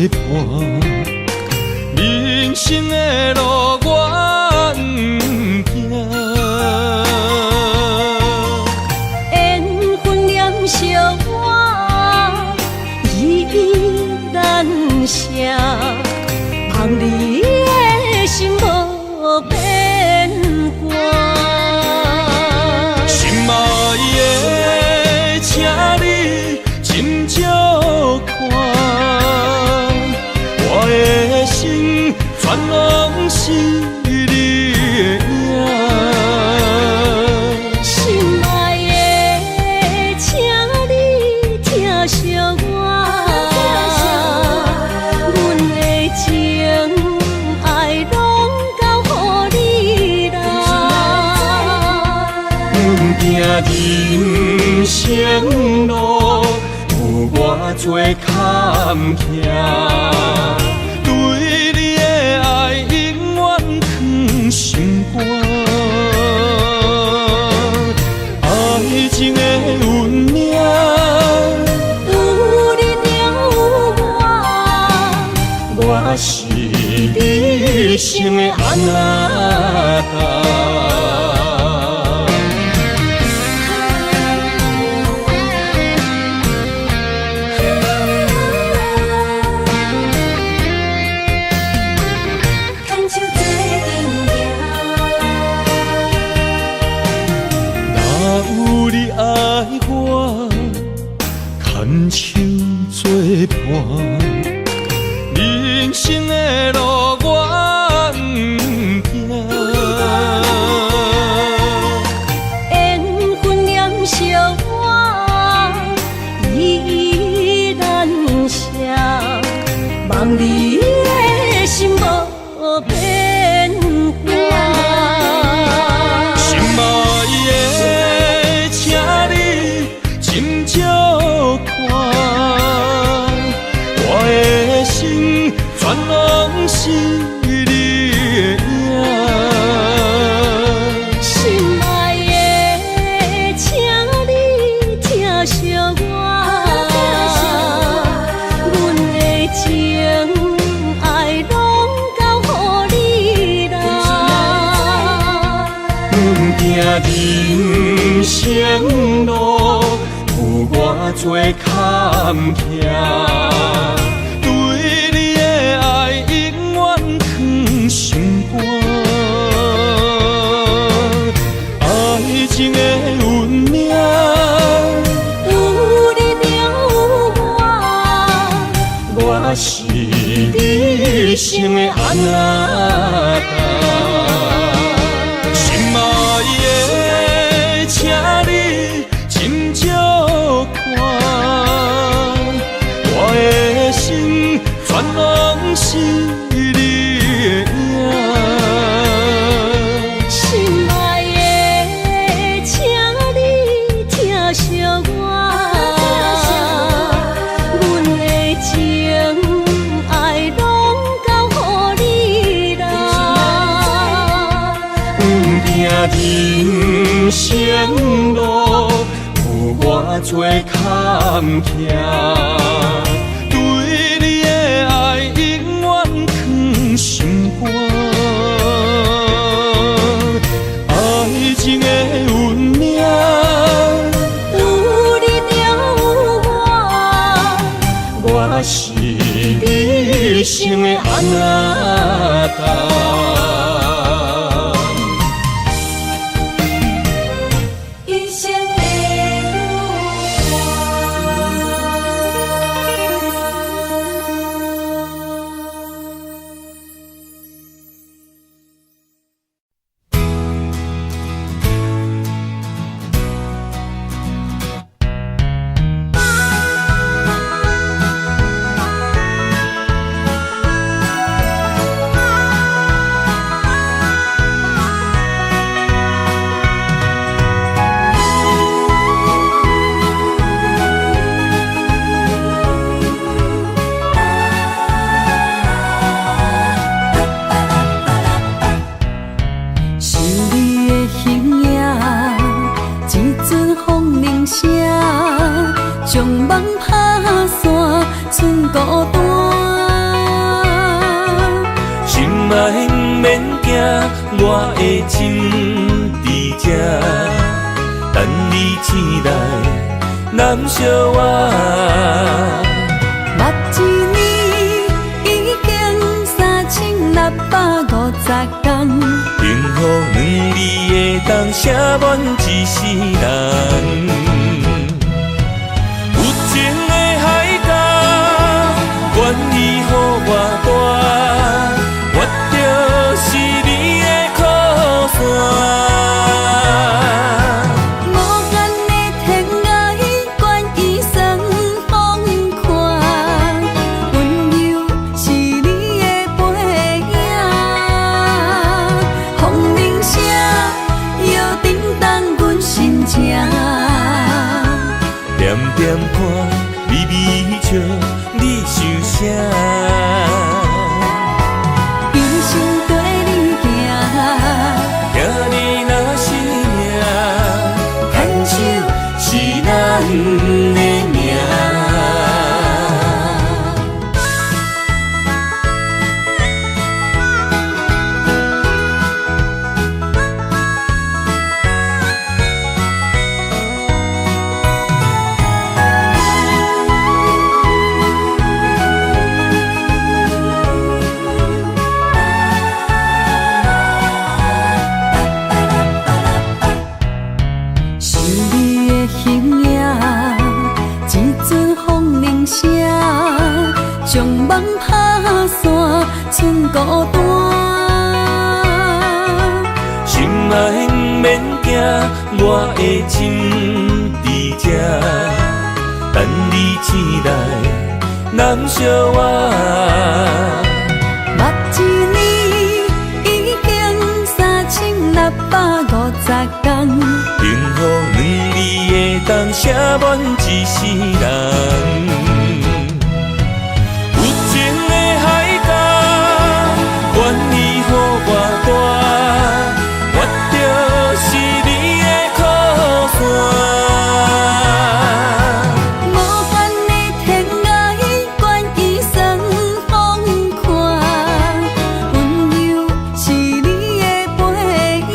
伴，人生的路我毋惊。缘分念惜我，依依难舍，望你的心無變卦。心愛的，請你斟酌看，我的心全攏是你的影。心愛的，請你疼惜我，阮的情愛攏交予你啦。毋驚人生路有偌濟坎坷，對你的愛永遠藏心肝。愛情的運命，有你就有我，我是你一生的阿那達。牽手做陣行。若有你愛我，牽手做伴，人生的路我毋驚。緣分念惜我，依依難捨，望你的心無變卦。心愛的，請你斟酌看，我的心全攏是你的影。心愛的，請你疼惜我，阮的情愛攏交予你啦。毋驚人生路有偌濟坎坷，對你的愛永遠藏心肝。愛情的運命，有你就有我，我是你一生的阿那達。心愛的，請你斟酌看，我的心全攏是你的影。心愛的，請你疼惜我，阮的情愛攏交予你啦。毋驚人生路有偌濟坎坷，對你的愛永遠藏心肝。愛情的運命，有你就有我，我是你一生的阿那達。一生的女想你的形影，一阵風鈴聲，將夢拍散，剩孤單。我的情佇這，等你醒來攬惜我。目一年已經3650天，幸福兩字會當寫滿一世人。有情的海角，願意予我帶，我就是你的靠山。無限的天涯，願意算風看，溫柔是你的背影。風鈴聲搖振動阮心情。點點看，微微笑，你想啥？一生綴你行，聽你若是命，牽手是咱的命。想你的形影，一陣風鈴聲，將夢拍散，剩孤單。心愛毋免驚，我的情佇這，等你醒來攬惜我。目一年已經3650天，幸福兩字會當寫滿一世人。有情的海角，願意予我帶，我就是你的靠山。無限的天涯，願意算風看，溫柔是你的背影。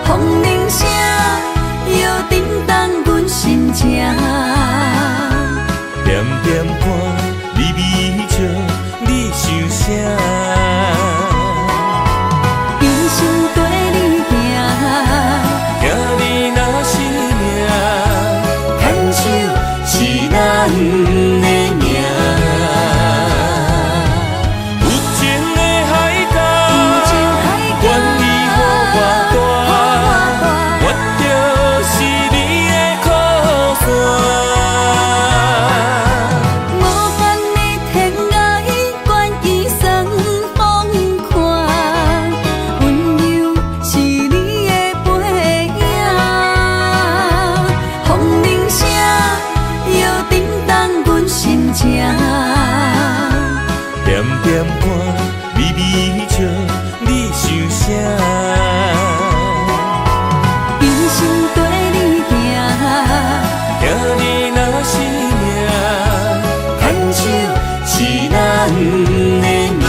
風鈴聲搖振動阮心情。點點看，微微笑，你想啥？一生綴你行，聽你若是命，牽手是咱的命。有情的海角，願意予我帶，我就是你的靠山。無限的天涯，願意算風看，溫柔是你的背影。風鈴聲搖振動阮心情。點點看，微微笑，你想啥？一生綴你行，聽你若是命，牽手是咱的命。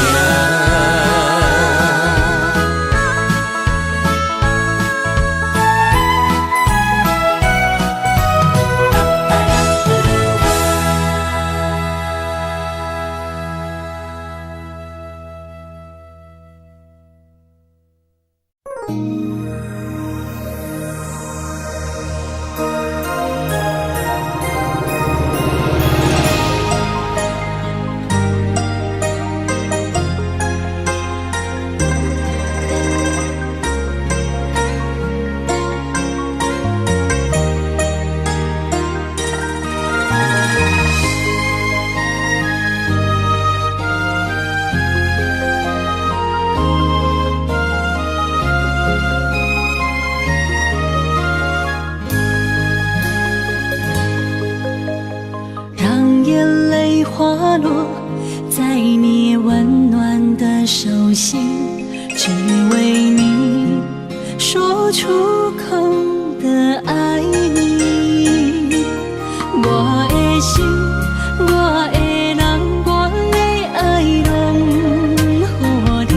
讓眼淚滑落在你溫暖的手心，只為你說出口的愛你。我的心，我的人，我的愛攏予你。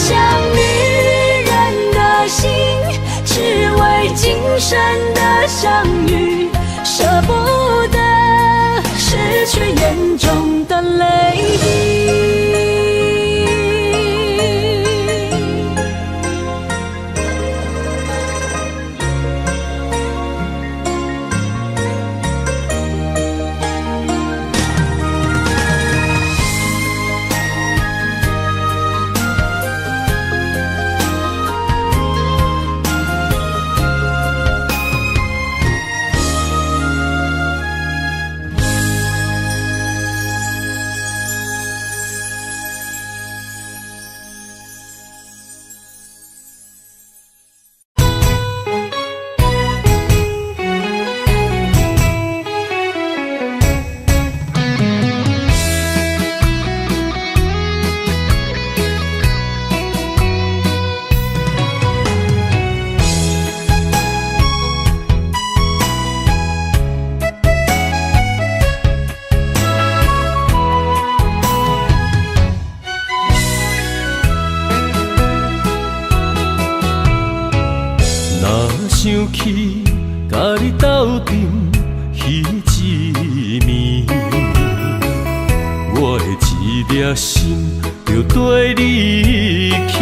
想女人的心，只為今生的相遇，捨不得失去眼中的淚滴。想起佮你鬥陣彼一暝，我的一粒心就綴你去。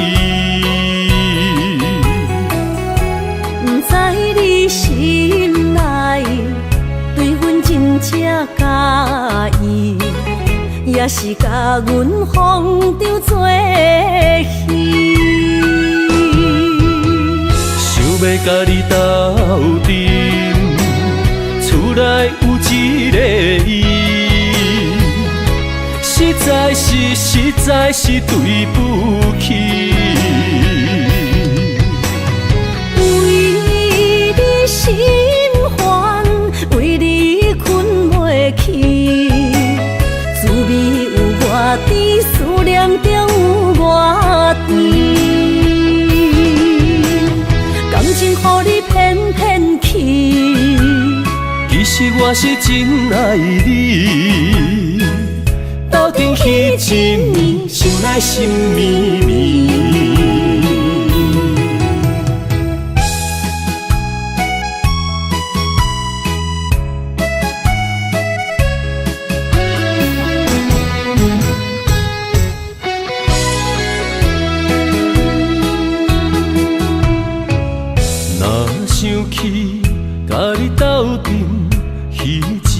不知你心內對阮真正佮意，也是共阮風中做戲。想欲佮你鬥陣，厝內有一個伊，實在是實在是對不起。為你心煩，為你睏袂去，滋味有偌甜，思念中有偌甜。感情予你騙騙去，其實我是真愛你。鬥陣彼一暝，想來心綿綿。若想起佮你鬥陣彼一暝，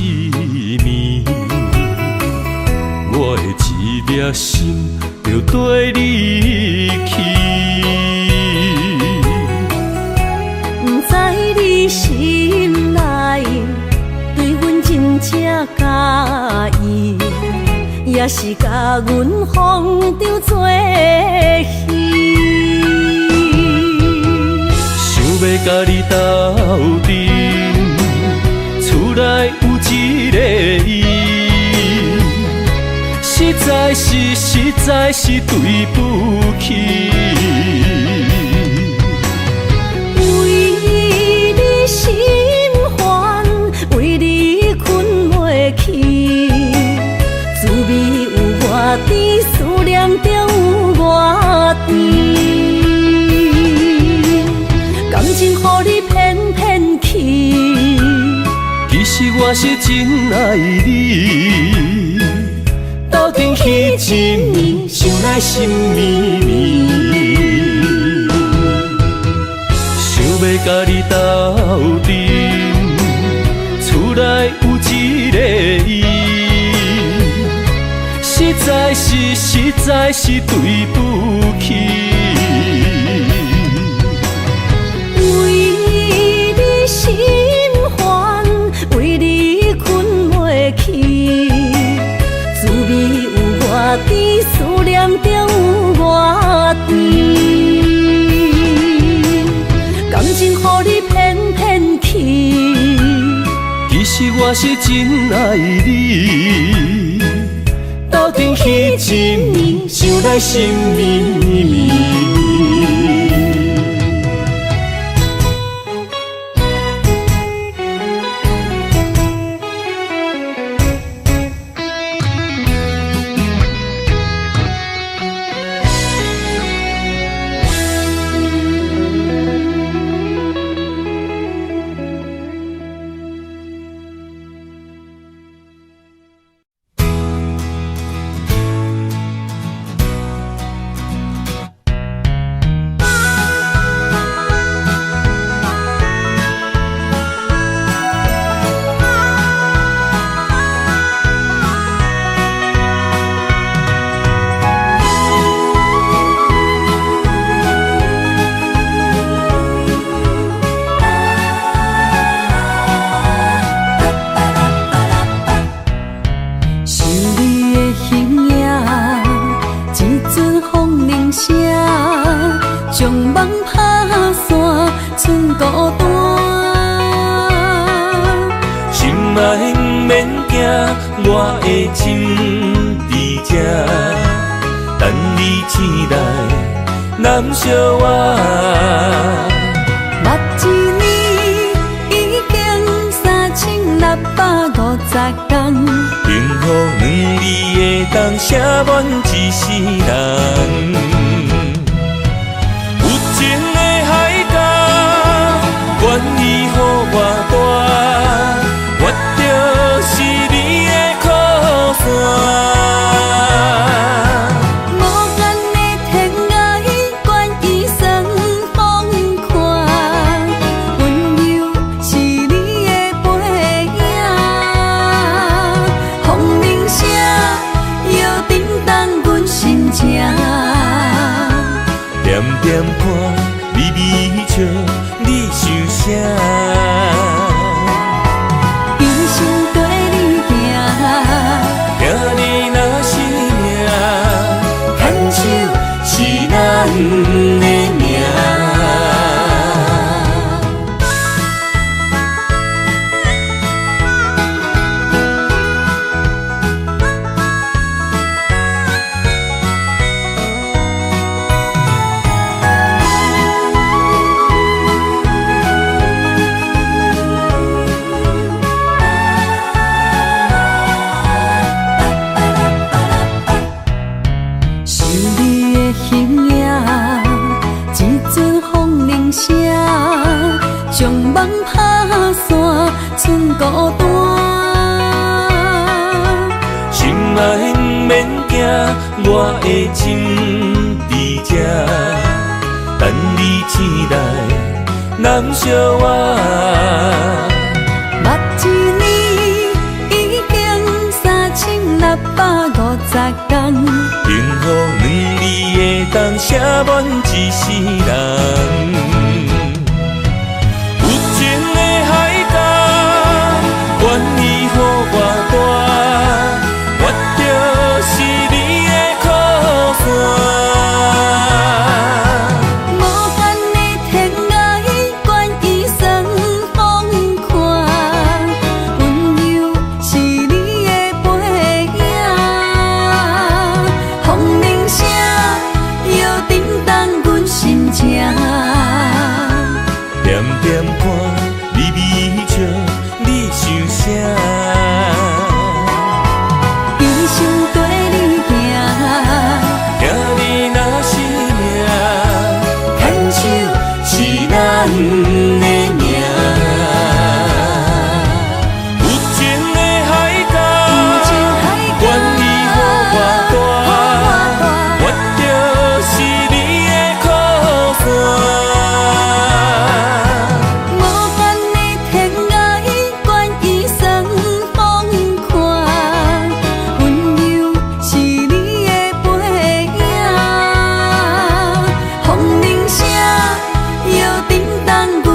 我的一粒心就綴你去。不知你心內對阮真正佮意，也是共阮風中做戲。想欲佮你鬥陣，厝內有一個伊，實在是實在是對不起。為你心煩，為你睏袂去，滋味有偌甜，思念中有偌甜。感情予你騙騙去，其實我是真愛你。鬥陣彼一暝，想來心綿綿。想欲佮你鬥陣，厝內有一個伊，實在是實在是對不起。為你心煩，為你睏袂去，滋味有偌甜，思念中有偌甜。感情予你騙騙去，其實我是真愛你。鬥陣彼一暝，想來心綿綿。夢拍散，賰孤單。心愛毋免驚，我的心佇這，等你醒來，攬惜我。捌一年已經3650天，幸福兩字會當寫滿一世人。有情的海角，願意予我帶，我就是你的靠山。無限的天涯，願意算風寒，溫柔是你的背影，風鈴聲搖振動阮心情。恬恬看，微微笑，你想啥？一生綴你行，聽你若是命，牽手是咱的命。想你的形影，一陣風鈴聲，將夢拍散，賰孤單。心愛毋免驚，我的心佇這，等你醒來，攬惜我。捌一年已經3650天，幸福兩字會當寫滿一世人。有情的海角，願意予我帶，我就是你的靠山。無限的天涯，願意算風寒，溫柔是你的背影，風鈴聲搖振動阮心情。恬恬看，微微笑，你想啥？一生綴你行，聽你若是命，牽手是咱的命。有情的海角，願意予我帶，我就是你的靠山。無限的天涯，願意算風寒，溫柔是你的背影，風鈴聲搖振動阮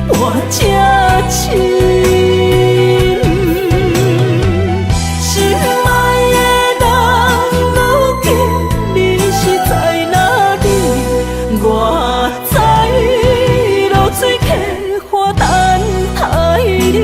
伴這深。心愛的人，如今你是在哪裡？我在濁水溪岸等待你。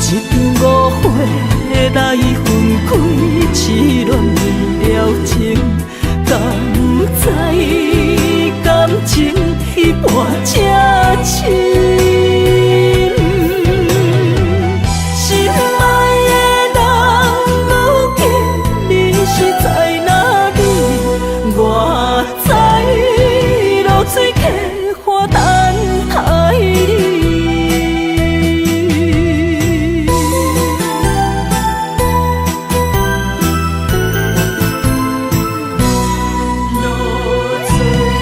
一場誤會來分開，痴戀的療程，敢知感情彼伴這深？心愛的人，如今你是在哪裡？我在濁水溪岸等待你。濁水溪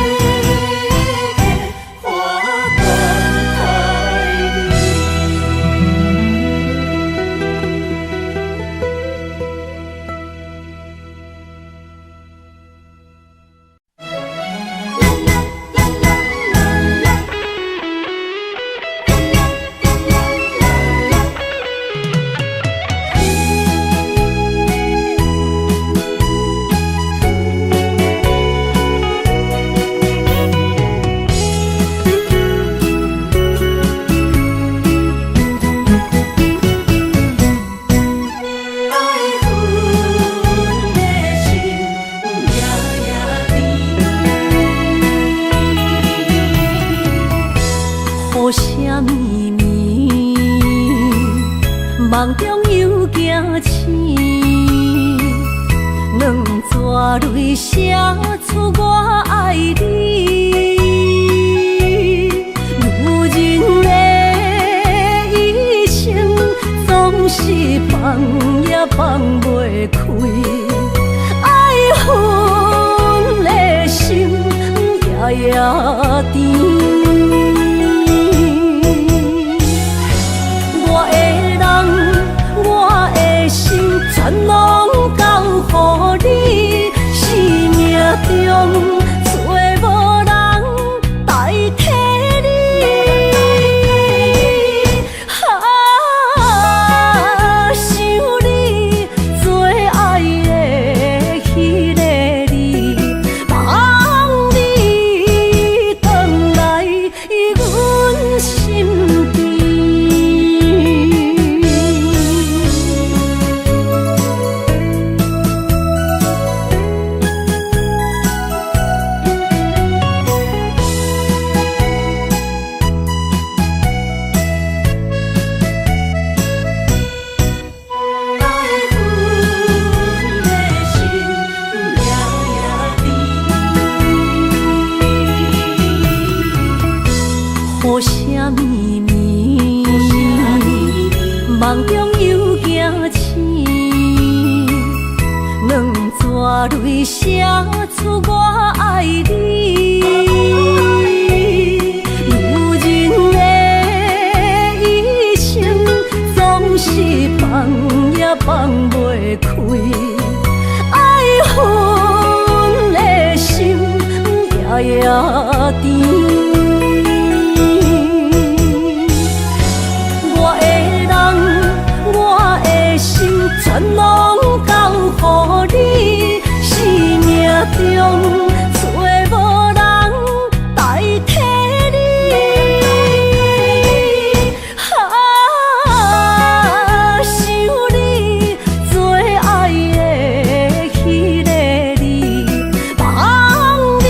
岸等待你。愛恨的心夜夜甜。雨声绵绵，梦中又惊醒，两撮泪写出我愛你。女人的一生總是放也放袂開，愛恨的心夜夜甜。我的人，我的心，全攏交予你。生命中找無人代替你。啊，想你最愛的彼个你，望你轉來阮身邊。愛恨的心夜夜甜。雨聲綿綿，夢中又驚醒，兩撮淚寫出我愛你。女人的一生總是放也放袂開，愛恨的心夜夜甜。我的人，我的心，全攏交予你。生命中找無人代替你。啊，想你最愛的彼个你，望你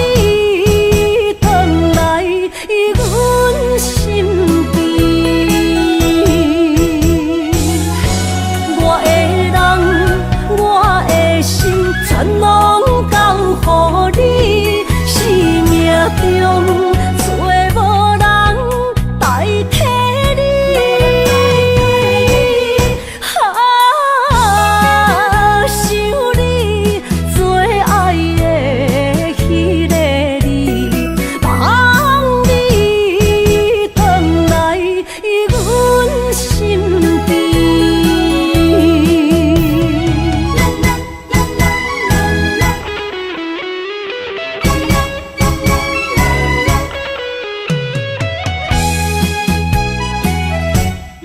轉來阮身邊。我的人，我的心，全攏交予你。中，找無人代替你。啊，想你最愛的彼个你，望你轉來阮身邊。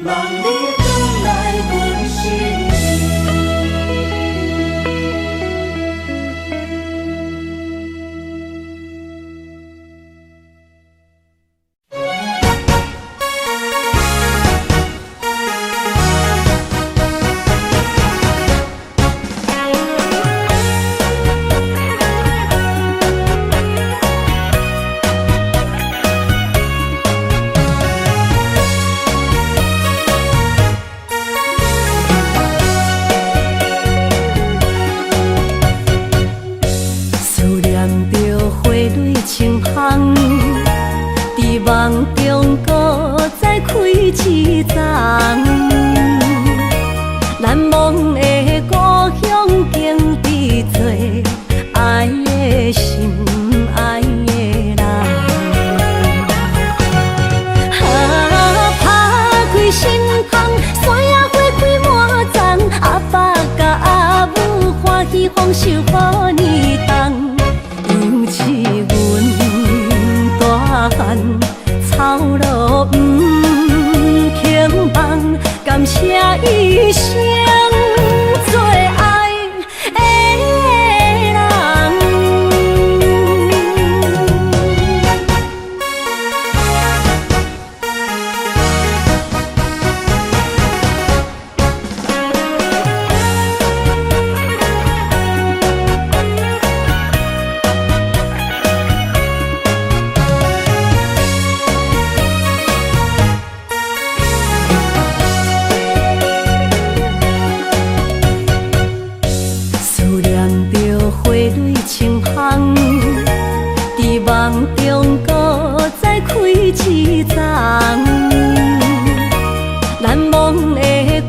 望你轉來阮身邊。思念著花蕊青芳，佇夢中閣再開一叢。難忘的故鄉景致多，愛的心，愛的人。啊，拍開心窗，山野花開滿叢，阿爸佮阿母歡喜豐收予年冬。尤其阮大漢，操勞毋肯放，感謝一生最愛的人。思念著花蕊青芳，佇夢中閣再開一叢。難忘的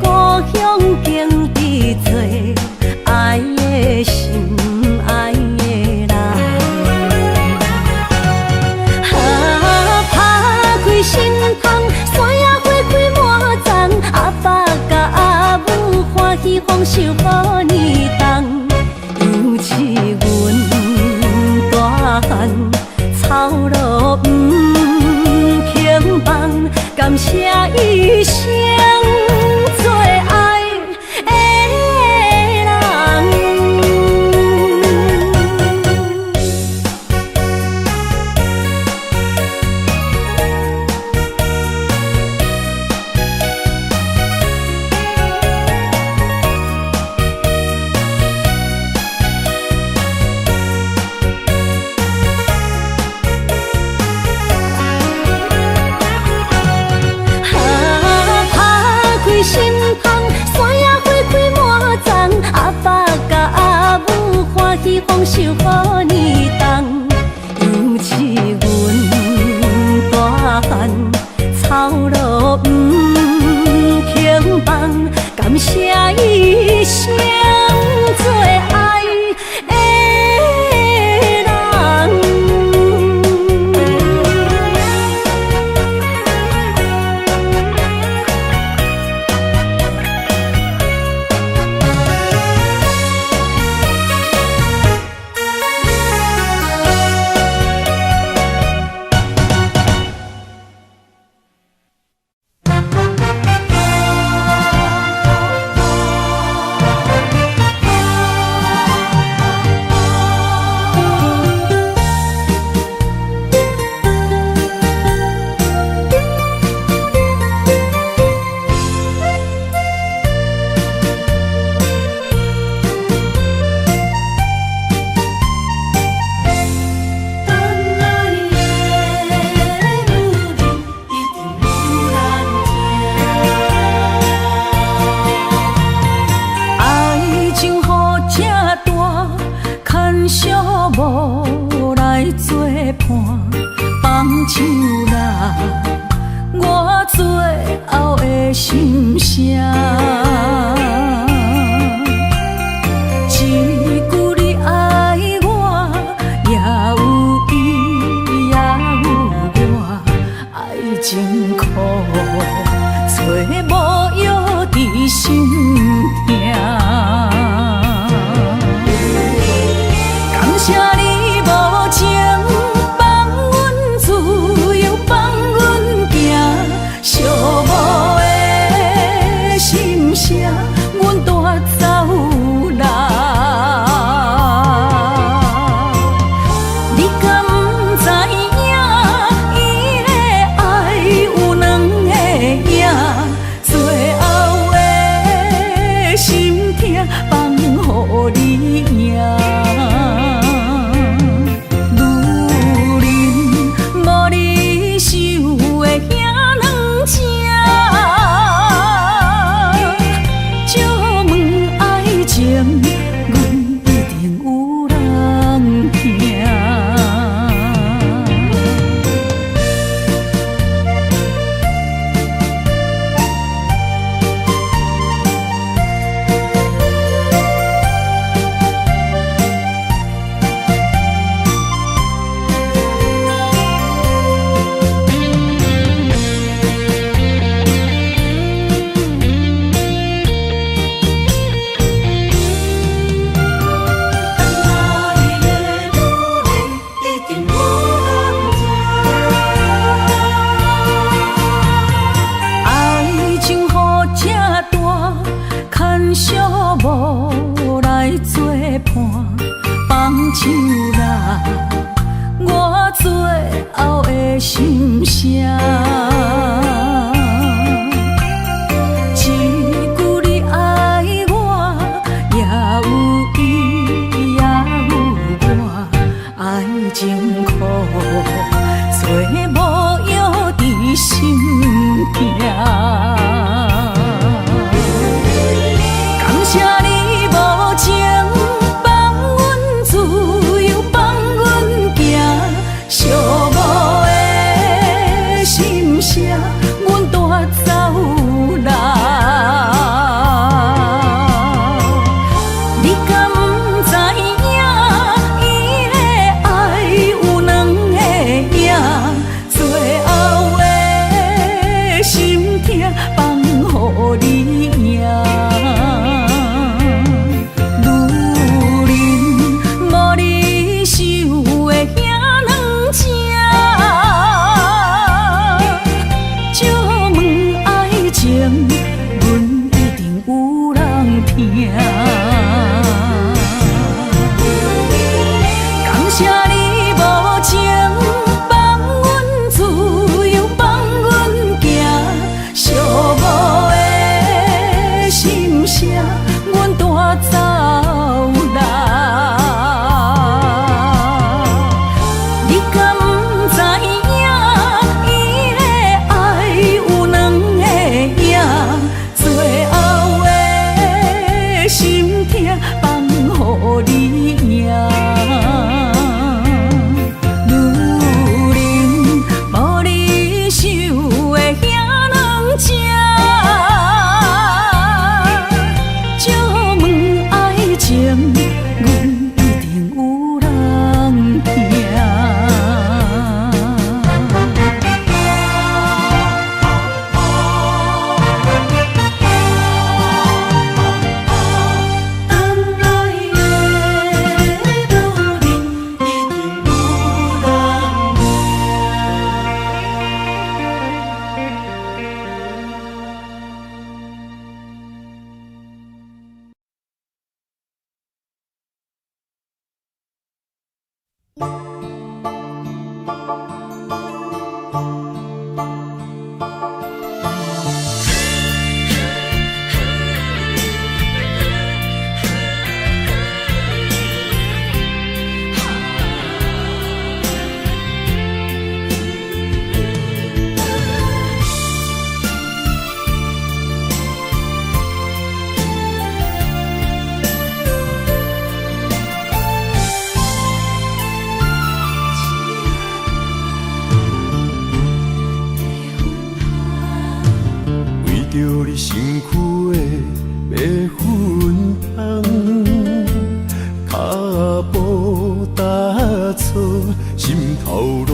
故鄉景致多，愛的心，愛的人。啊，拍開心窗，山野花開滿叢，阿爸佮阿母歡喜豐收予年冬。尤其阮大漢，操勞毋肯放，感謝一生最愛的人。啊，拍開心窗，山野花開滿叢，阿爸佮阿母歡喜豐收予年冬。尤其阮大漢，操勞毋肯放，感謝一生最愛的人。手啦，我最後的心聲。一句你愛我，也有伊，也有我，愛情苦，找無藥治心疼。感謝你無情，放阮自由，放阮行，寂寞的心聲，阮帶走啦。你敢知影？伊的愛有兩个影，最後的心疼放予你贏。女人無你想的遐軟情，借問愛情，阮一定有人疼。等來的女人一定有人疼。愛情予這大，牽小無來作伴，放手啦，我最後的心聲。一句你愛我，也有伊，也有我，愛情苦，找無藥治心疼。感謝你無情，放阮自由，放阮行，寂寞的心聲，阮帶走啦。你敢知影？伊的愛有兩个影，著你身軀的白粉香，跤步踏錯，心頭亂。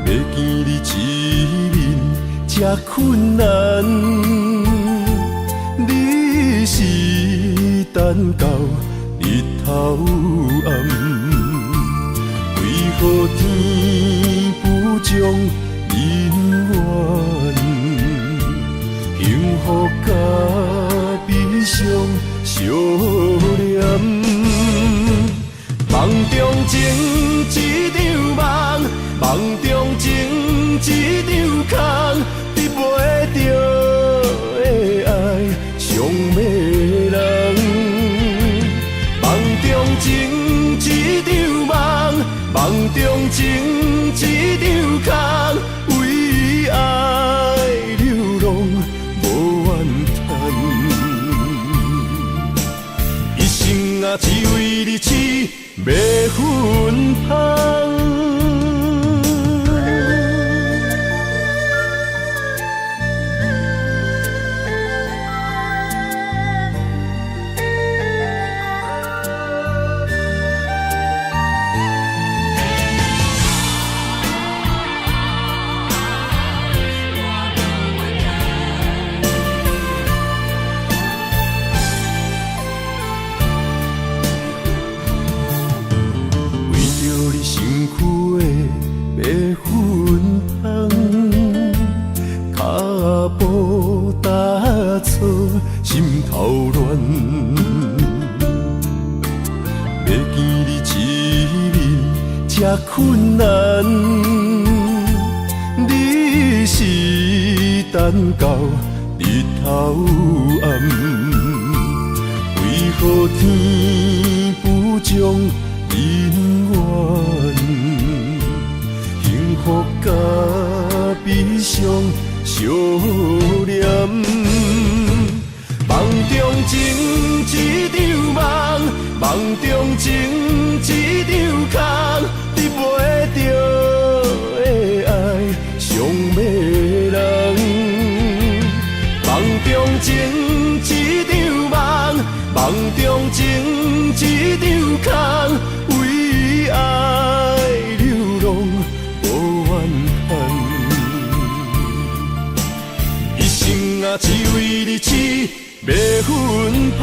欲見你一面這困難，你是等到日頭暗，為何天不將姻緣，幸福佮悲傷相連。夢中情一場夢，夢中情一場空，得袂著的愛傷迷人。夢中情一場夢，夢中情一場空，為愛流浪無怨嘆。一生啊，只為你痴迷芬芳。為著你身軀的白粉香，跤步踏錯，心頭亂。欲見你一面這困難，你是等到日頭暗，為何天不將姻緣，幸福佮悲傷相連。夢中情一場夢，夢中情一場空，得袂著的愛傷迷人。夢中情一場夢，夢中情一場空，為愛流浪無怨嘆。一生啊，只為你痴迷芬芳。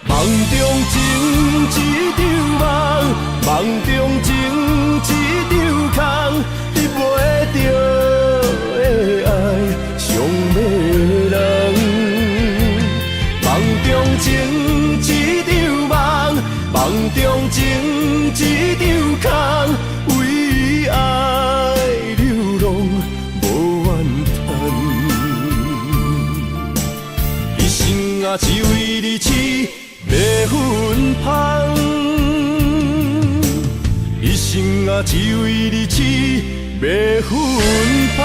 夢中情一場夢，夢中情一場空，得袂著的愛傷迷人。夢中情一場夢，夢中情一場空，為愛流浪無怨嘆。一生啊，只為你痴迷芬芳。一生啊，只為你痴迷芬芳。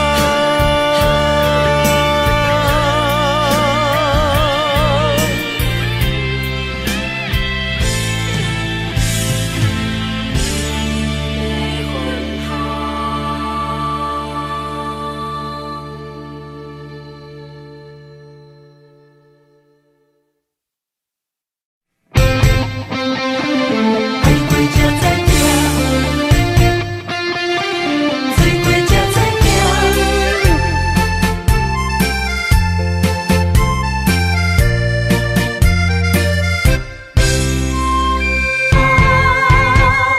愛過才知疼，醉過才知疼。啊，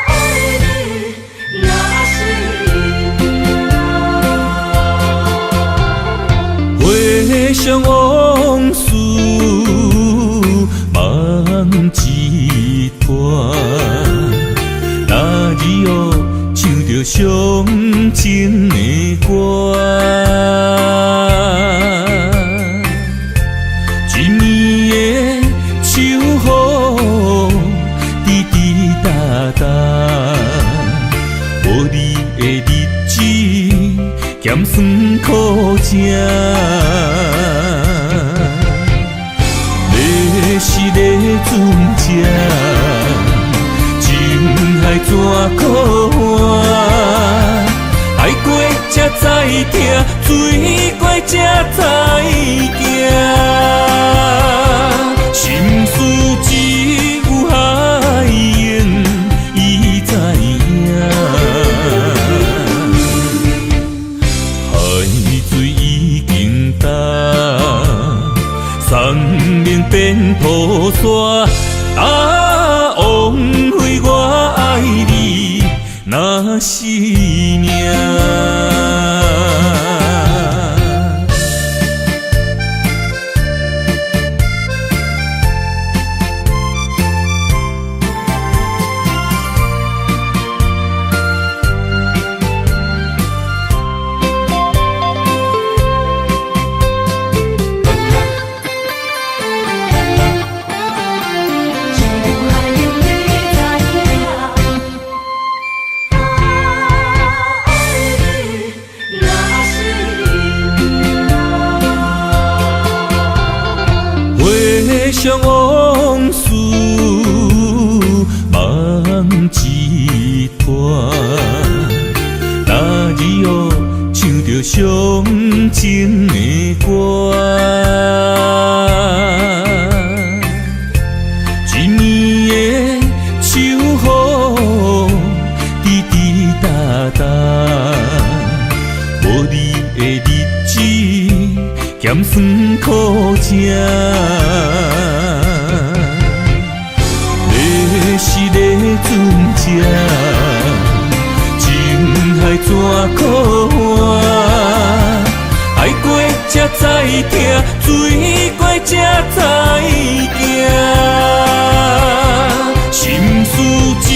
愛你若是命。回想往事，梦一段。那日哦，唱著伤情的歌，一暝的秋雨，滴滴答答，无你的日子，咸酸苦食。你是咧船只，情海怎可水過才知行。心事只有海湧伊知影。海水已經乾，山盟變土沙。啊，枉費我愛你，若是命。回想往事，梦一团。那日哦，唱著伤情的歌，一暝的秋雨，滴滴答答，无你的日子，咸酸苦食。你是咧船只，情海怎苦换？爱过才知疼，醉过才知行。心事只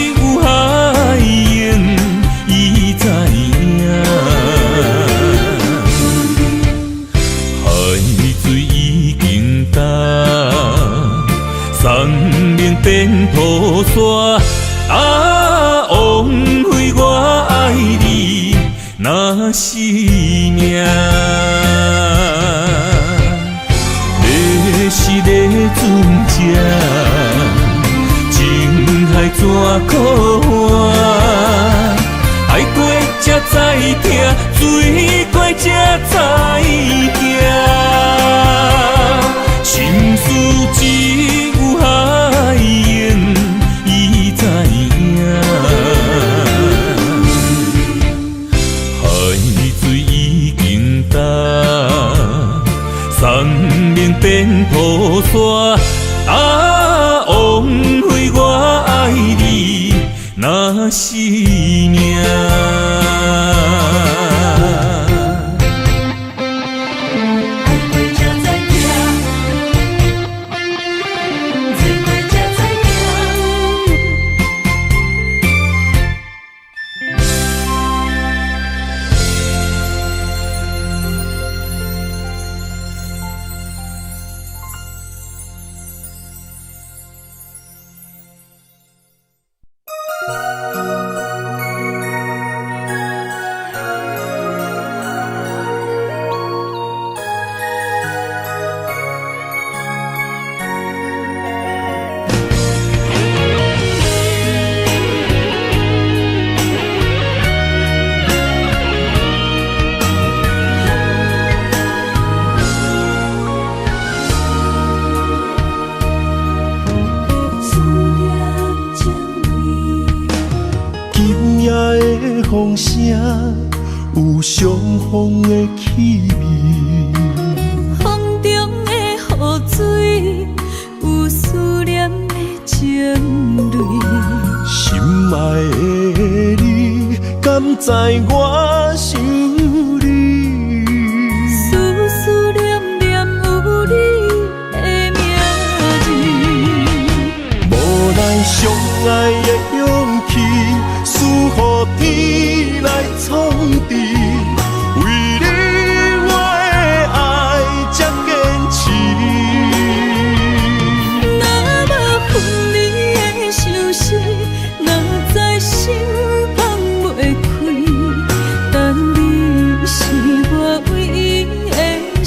有海湧伊知影。海水已經乾，山盟變土沙。啊，枉費我愛你，若是命。你是咧船只，情海怎苦换？愛過才知疼，醉過才知行。心事只有海湧伊知影。海水已經乾，山盟變土沙。啊，枉費我愛你，若是命。風聲有傷風的氣味，風中的雨水有思念的情淚。心愛的你，敢知我想你？思思念念有你的名字。無奈相愛的勇氣，輸予天來創治。為你我的愛才堅持。若無分離的相思，哪知心放袂開。但你是我唯一的心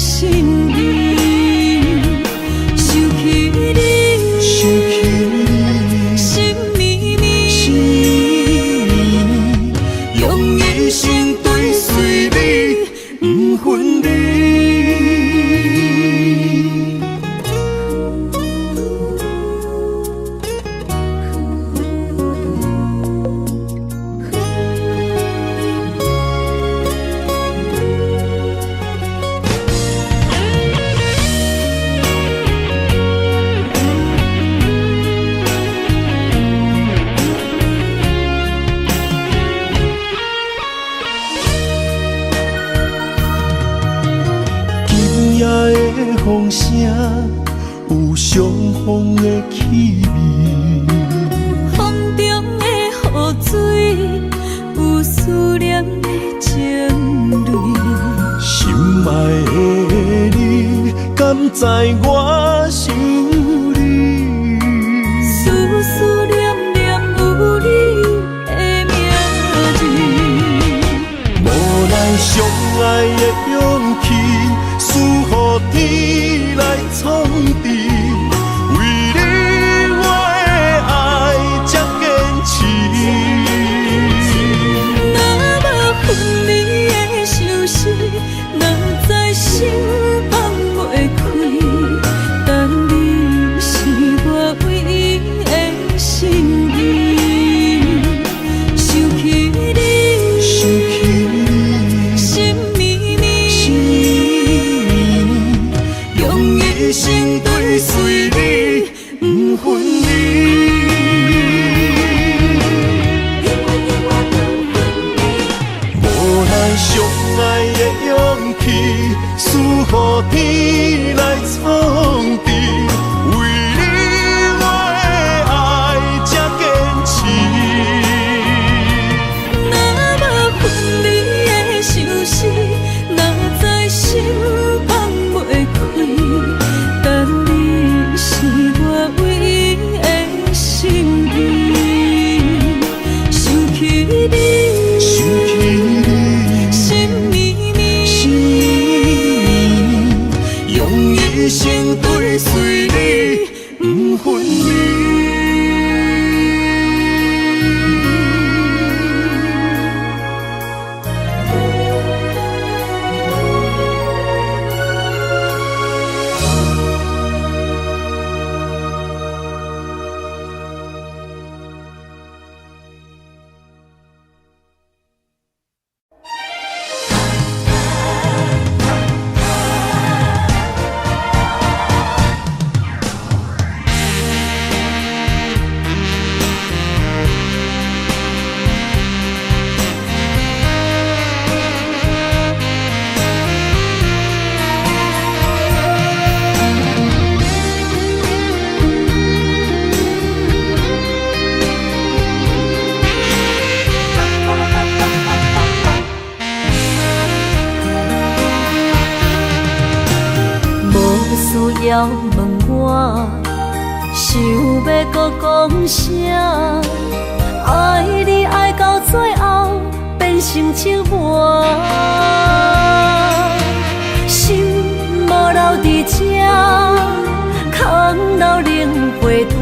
意。想起你，想起你，心绵绵，心的氣味。風中的雨水，有思念的情淚。心愛的你，敢知我想你？思思念念有你的名字。無奈相愛的勇氣，輸予天來創治。為你我的愛這堅持。若無分離的相思，哪知心放袂開。但你是我唯一的心意。想起你，想起你，心绵绵，心绵绵，用一生追隨你，不分離。無奈相愛的勇氣，輸予天來創治。為你我的愛這堅持。若無分離的相思，哪知心放袂開。但你是我唯一的心意。想起你，想起你，心绵绵，心绵绵，用一生追隨你，不分離。無需要問我，想欲閣講啥？愛你愛到最後變成折磨，心無留佇這，空留冷被單。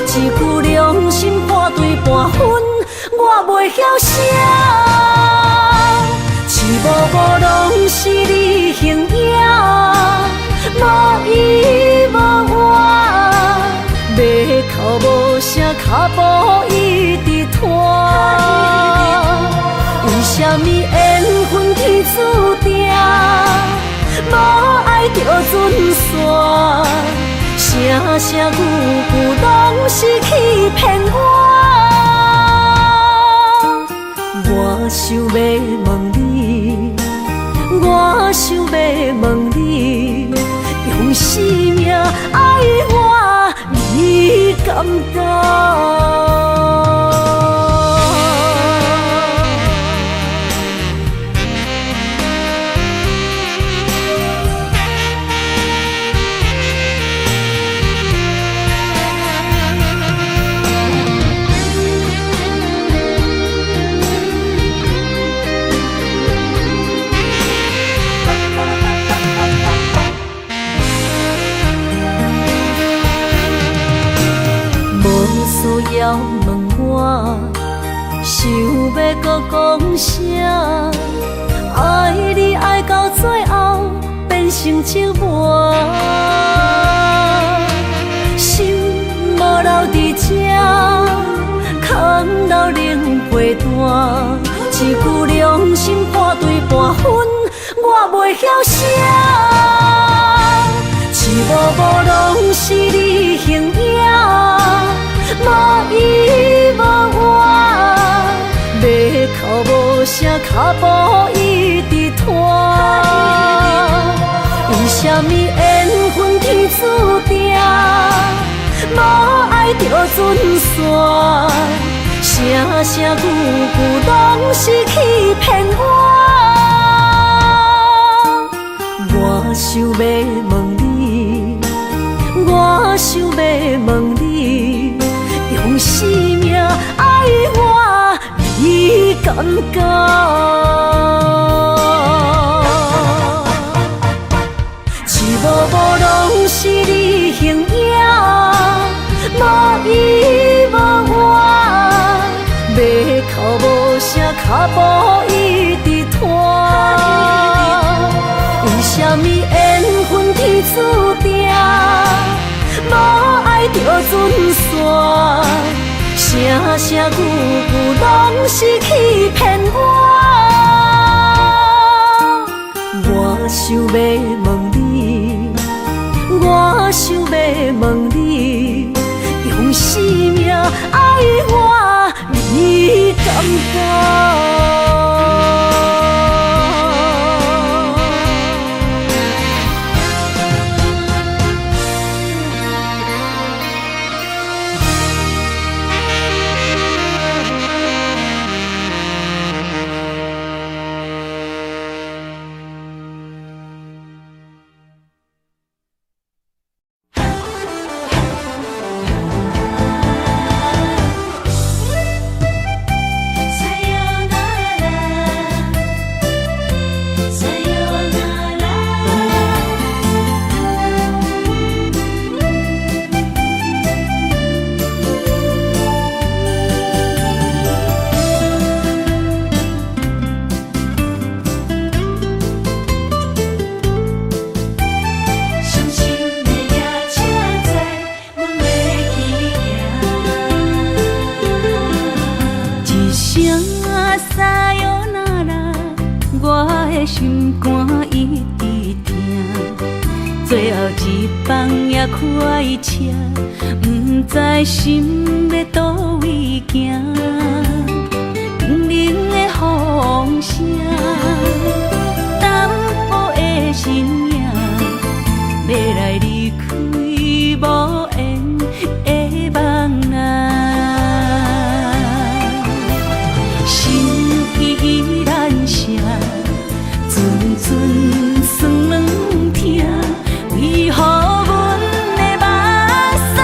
一句良心半對半分，我袂曉寫。一幕幕攏是你形影，無依無倚，欲哭無聲，跤步一直拖。為啥物緣分天注定，無愛就準散？聲聲句句攏是欺騙我。我想欲問你，我想欲問你，用生命愛我，你敢當？無需要問我，想欲閣講啥？愛你愛到最後變成折磨，心無留佇這，空留冷被單。一句良心半對半分，我袂曉寫。一幕幕攏是你形影，無依無倚，欲哭無聲，跤步一直拖。為啥物緣分天注定，就准散，声声句句攏是欺騙我。我想欲問你，我想欲問你，用生命愛我，你敢敢？一幕幕攏是你形影，無依無我，欲哭無聲，跤步一直拖。為啥物緣分天注定，無愛就准散，聲聲句句攏是欺騙我。我想欲問你，我想欲問你，用生命愛我，你敢敢？心肝一直疼，最後一班也開車，毋知心欲佗位行。冰冷的風聲，淡薄的身影，欲來離開無緣的夢啊。心意難捨，陣陣酸軟疼，為何阮的目屎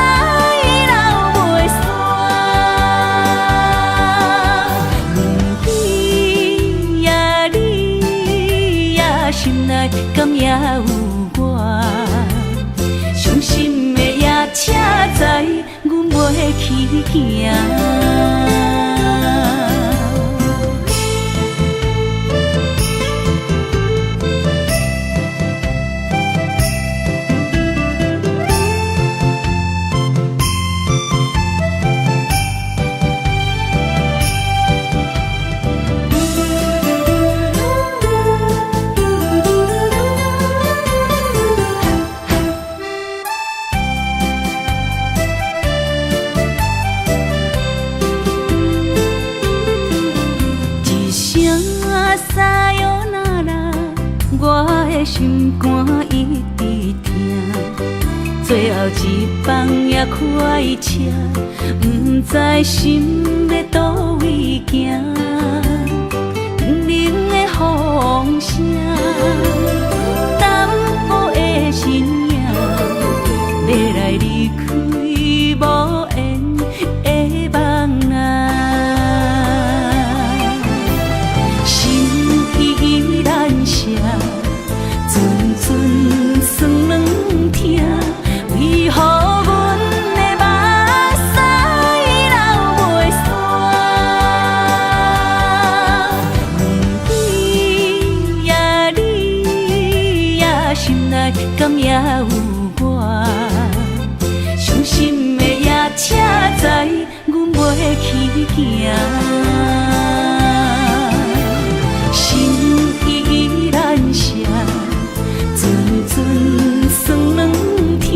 流袂煞？你呀你呀，心內敢也有我？傷心的夜車知阮袂去行。心肝一直疼，最後一班也開車，毋知心欲佗位行。冰冷的風聲，淡薄的身影，欲來離開無緣的夢啊。心意難捨，陣陣酸軟疼，為何阮的目屎流袂煞？你呀你呀，心內敢也有我？傷心的夜車知阮袂去行。心意難捨，陣陣酸軟疼，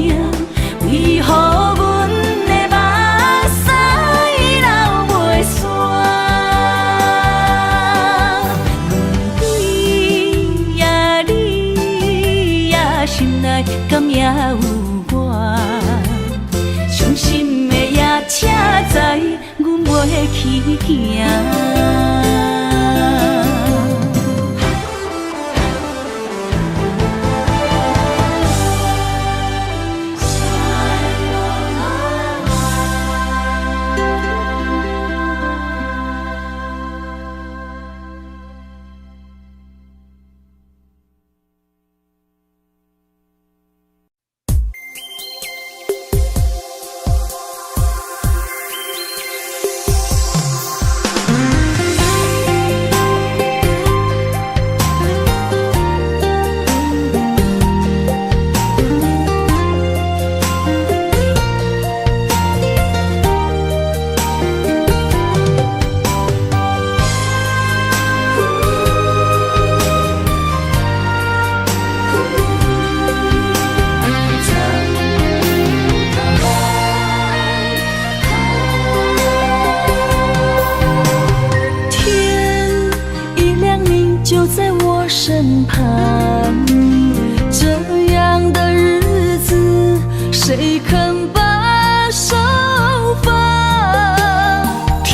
為何阮的目屎流袂煞？你呀你呀，心內敢也有我？傷心的夜去行。就在我身旁，這樣的日子，誰肯把手放？天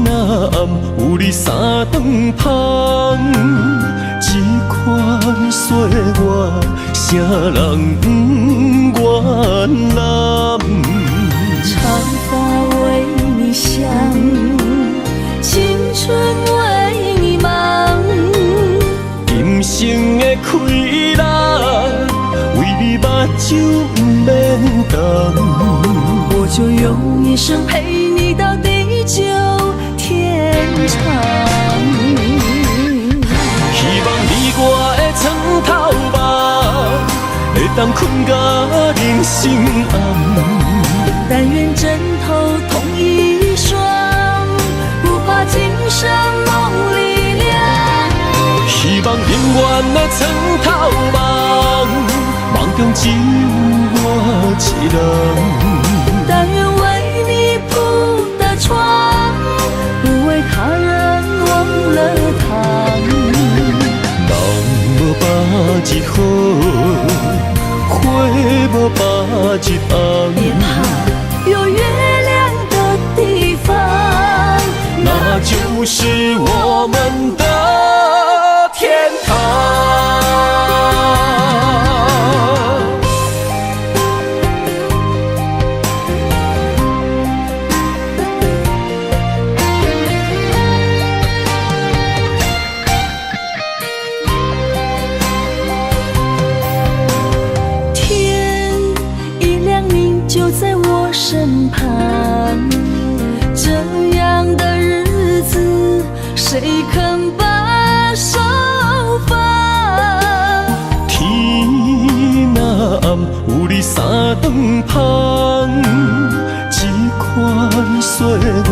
若暗，有你三頓芳，這款歲月，啥人不願攬？長髮為你想，青春為你忙，今生的快樂，為你目睭毋免瞪。我就用一生陪你到地久天長。希望你我的床頭夢，會當睏到人生暗。但願枕頭同一雙，不怕今生夢裡涼。希望永遠的床頭夢，夢中只有我一人。但願為你鋪的床，不為他人忘了躺。人無百日好，花無百日紅。別怕，有月亮的地方，那就是我們的天堂。天一亮，你就在我身旁，這樣的日子，誰肯把手放？天若暗，有你三頓芳，這款歲月，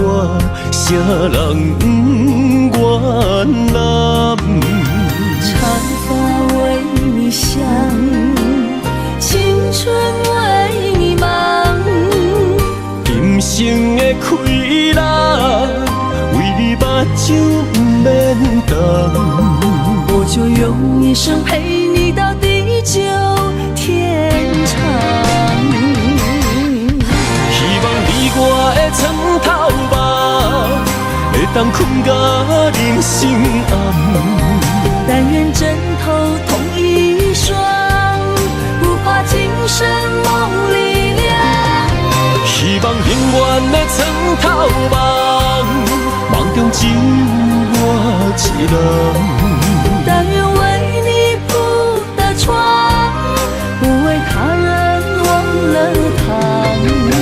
啥人不願攬？長髮為你想，青春為你忙，今生的快樂，為你目睭毋免瞪。我就用一生陪你到地久天長。希望你我的床頭夢，會當睏到人生暗。但願枕頭同一雙，不怕今生夢裡涼。希望永遠的床頭夢，夢中只有我一人。但願為你鋪的床，不為他人忘了躺。人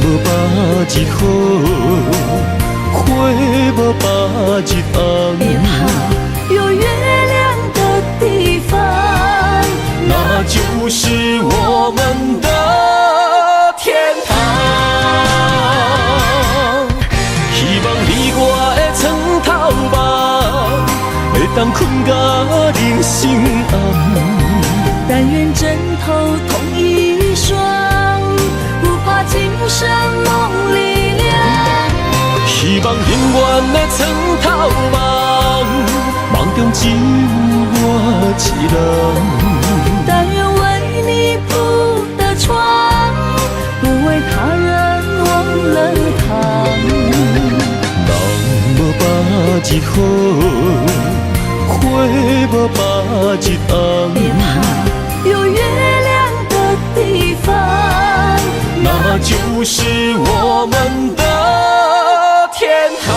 無百日好，花無百日紅。別怕，有月亮的地方，那就是我們的天堂。希望你我的床頭夢，會當睏到人生暗。但願枕頭同一雙，不怕今生夢裡涼。希望永遠的床頭夢，夢中只有我一人。但願為你鋪的床，不為他人忘了躺。日好，花無百日紅。別怕，有月亮的地方，那就是我們的天堂。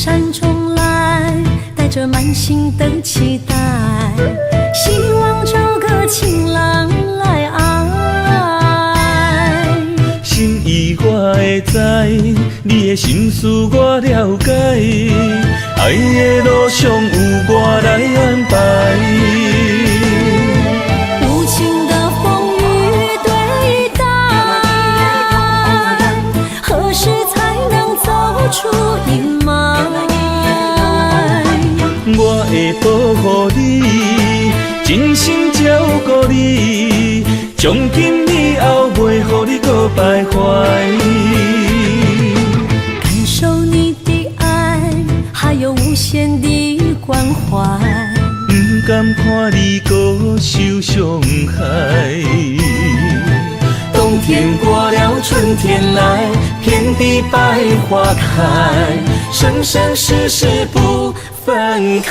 山中來，帶著滿心的期待，希望找個情郎來愛。心意我會知，你的心思我了解，愛的路上有我來安排。無情的風雨對待，何時才能走出陰霾？我會保護你，真心照顧你，從今以後袂予你閣徘徊。感受你的愛，還有無限的關懷。毋甘看你閣受傷害。冬天過了，春天來，遍地百花開，生生世世不分開。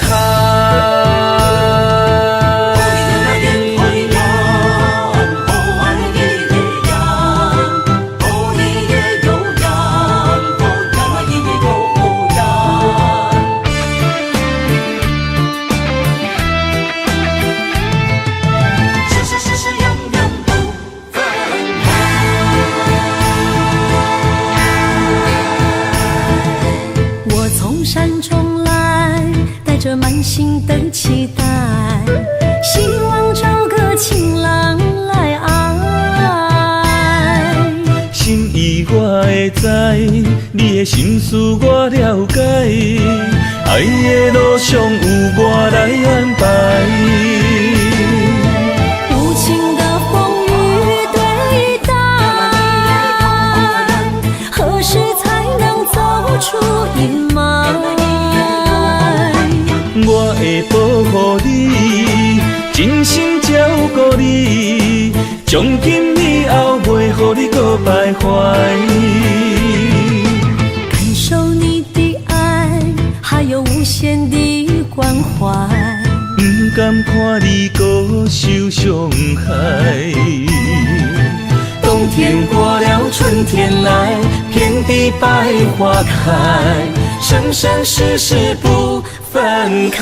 我從山中來，帶著滿心的期待，希望找個情郎來愛。心意我會知，你的心思我了解，愛的路上有我來安排。無情的風雨對待，何時才能走出陰霾？我會保護你，真心照顧你，從今以後袂予你閣徘徊。感受你的愛，還有無限的關懷。毋甘看你閣受傷害。冬天過了，春天來，遍地百花開，生生世世不分開。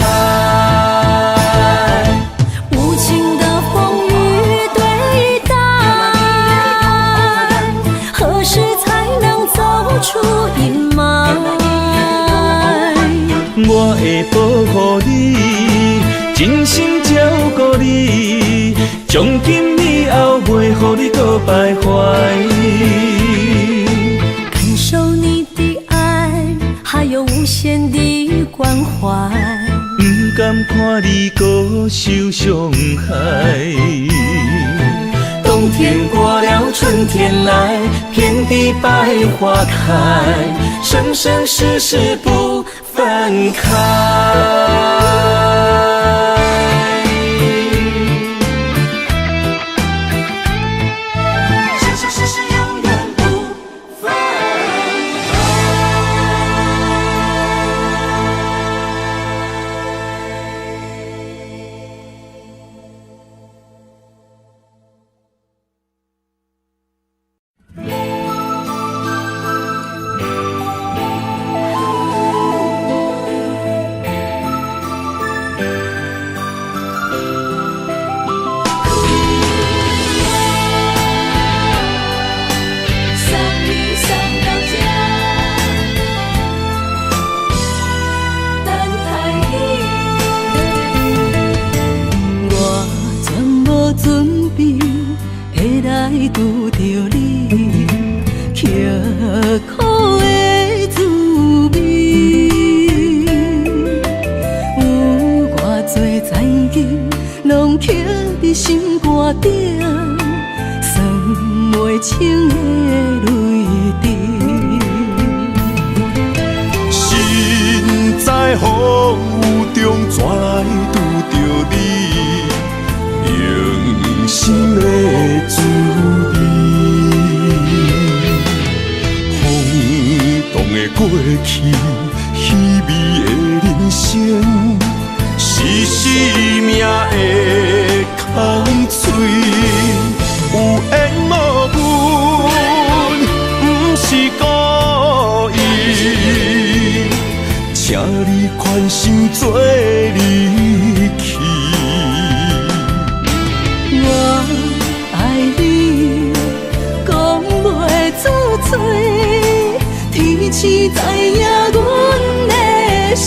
無情的風雨對待，何時才能走出陰霾？我會保護你，真心照顧你，從今以後袂予你閣徘徊。感受你的愛，還有無限的關懷。毋甘看你閣受傷害。冬天過了，春天來，遍地百花開，生生世世不分開。生生世世永遠不分開。送你送到這，等待你。我全無準備會來拄著你，刻苦的滋味，有偌濟残忍，攏刻佇心肝頂。算袂清的淚滴。身在風雨中，怎來拄著你？用心的滋味。風動的過去，稀微的人生，是生命的空喙。有緣無分，毋是故意，請寬心做離去。我愛你，講袂出嘴，天時知影阮的心。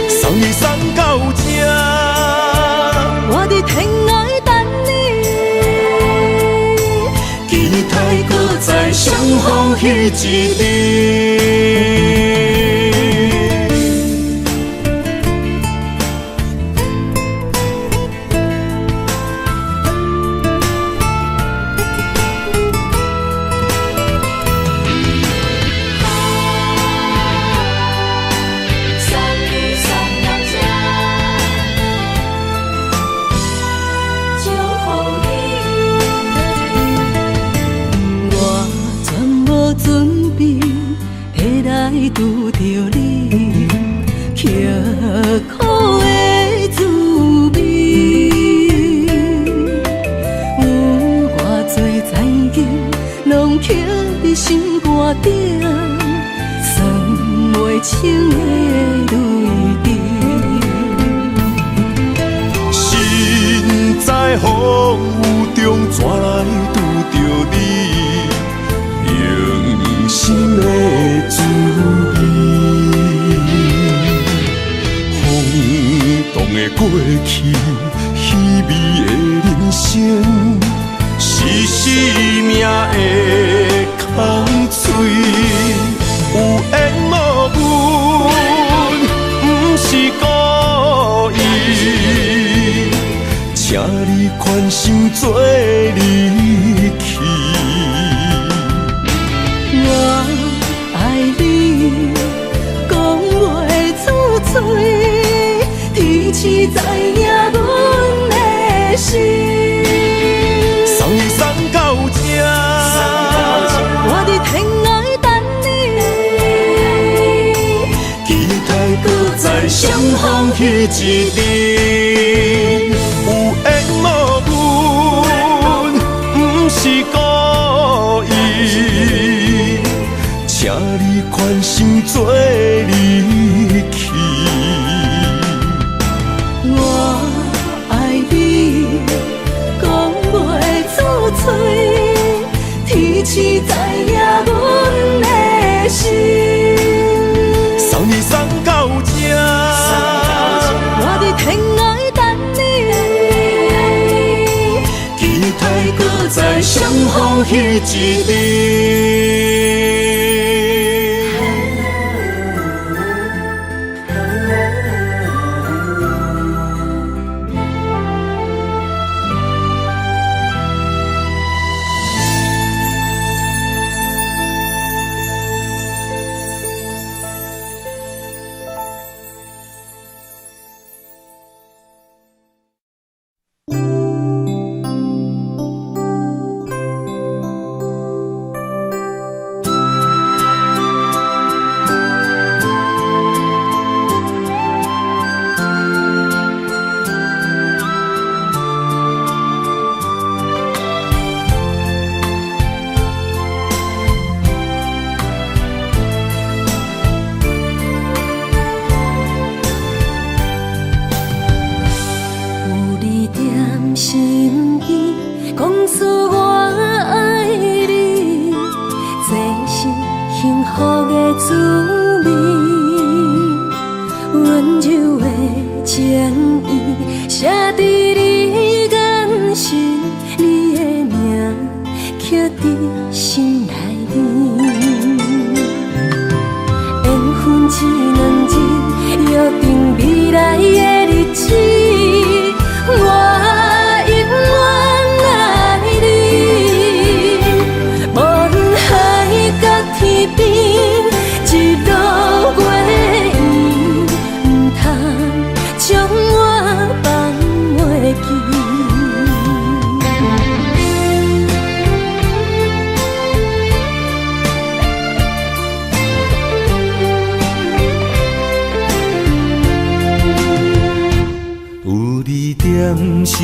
送你送到這，我佇天涯等你，期待閣再相逢彼一日。拄著你，刻苦的滋味，有偌济残忍，攏刻佇心肝顶，算袂清的泪滴。身在風雨中，怎來拄著你？用心的滋味，風動的過去，稀微的人生，是生命的空喙。有緣無分，不是故意，請你寬心做離去。我愛你，講袂出嘴，天時知影阮的心。送你送到這，我佇天涯等你，期待閣再相逢彼一日。有緣無分，不是故意，請你寬心做離去。我愛你，講袂出嘴，天時知影阮的心。送你送到這，我佇天涯等你，期待閣再相逢彼一日。身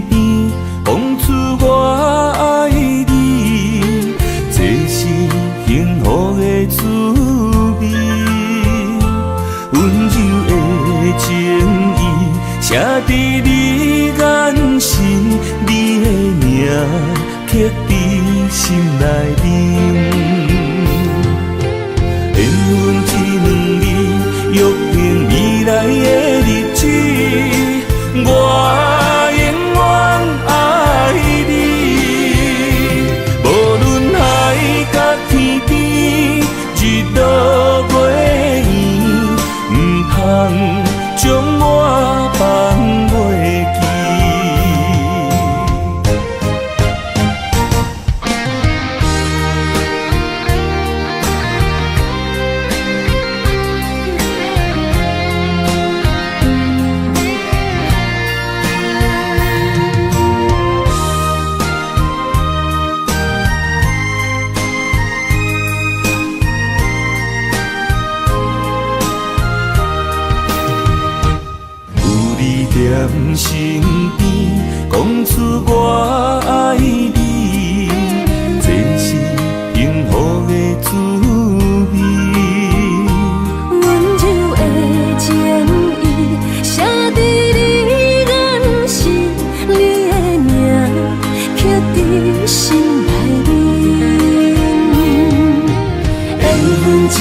邊，講出我愛你，這是幸福的滋味。有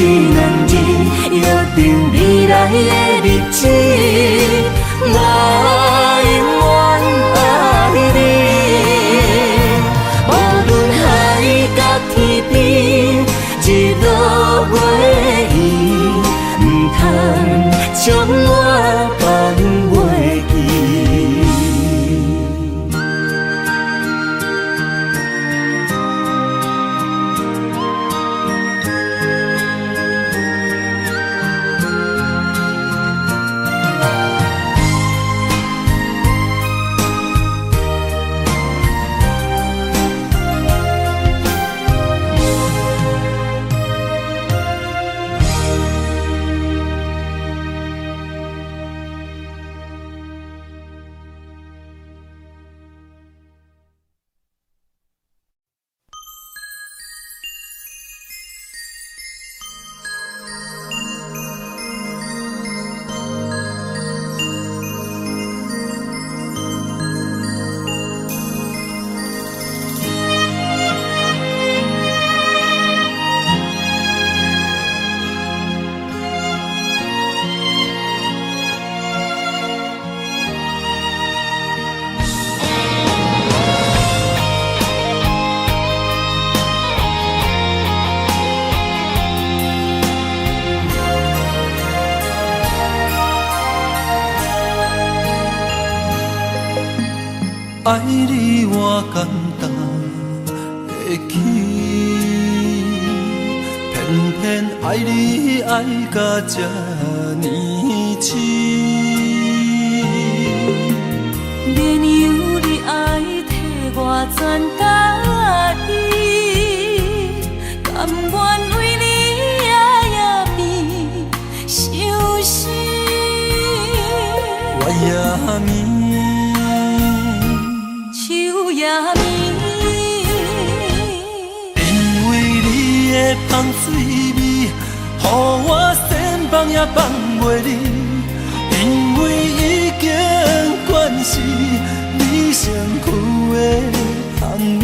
两日，约定未來的日子，我永遠愛你。無論海角天邊，日落月圓，毋通將我放袂記。愛你我簡單會起，偏偏愛你愛甲這呢癡。免由你愛替我全家己，甘願為你夜夜變相思。月也暝。秋也暝，因為你的香水味，予我想放也放袂離。因為已經慣是你身軀的香味。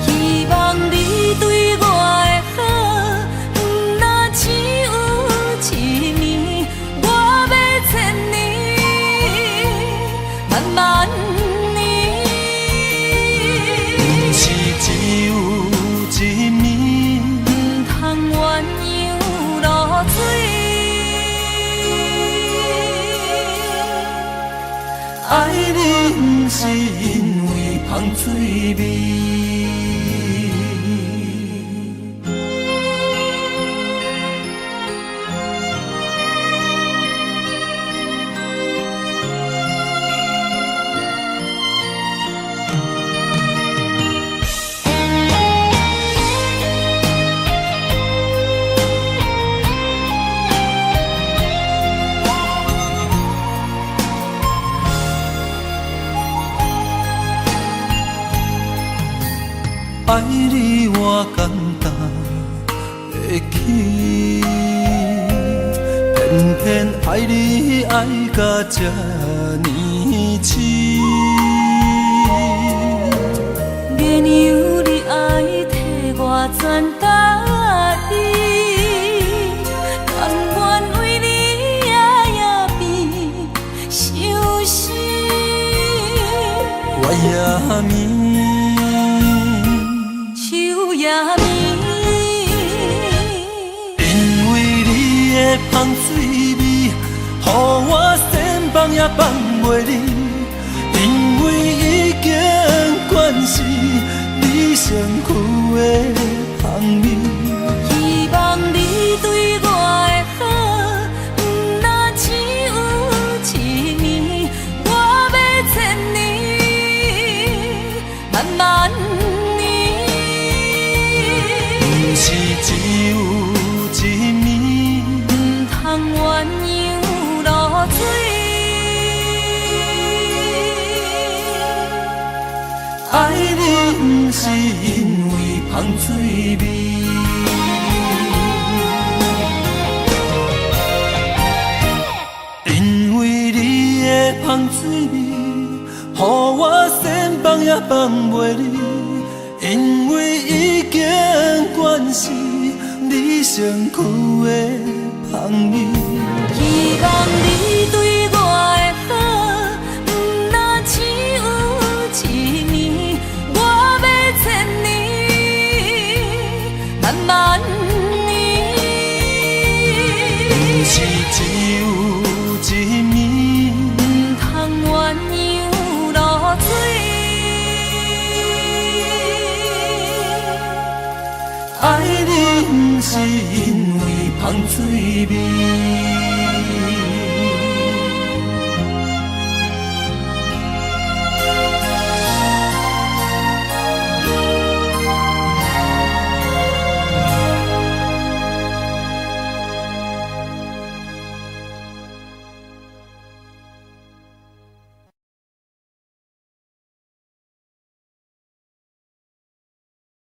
希望你對我的好，毋若只有一暝，我欲千年，萬萬年。毋是只有一暝，毋通鴛鴦落水。愛你毋是因為香水味。愛你我簡單會起，偏偏愛你愛甲這呢癡。免由你愛替我全家己，甘願為你夜夜變相思。月也暝。秋也暝，因為你的香水味，予我想放也放袂離。因為已經慣是你身軀的香味。希望你對我的好，毋若只有一暝，我欲千年，萬萬年。毋是只有一暝，毋通鴛鴦落水。愛你毋是因為香水味。因為你的香水味，予我想放也放袂離。因為已經慣是你你身軀的香味。希望你對我的好，毋若只有一暝，我欲千年，萬萬年。毋是只有一暝，毋通鴛鴦落水。愛你毋是因為芳水味。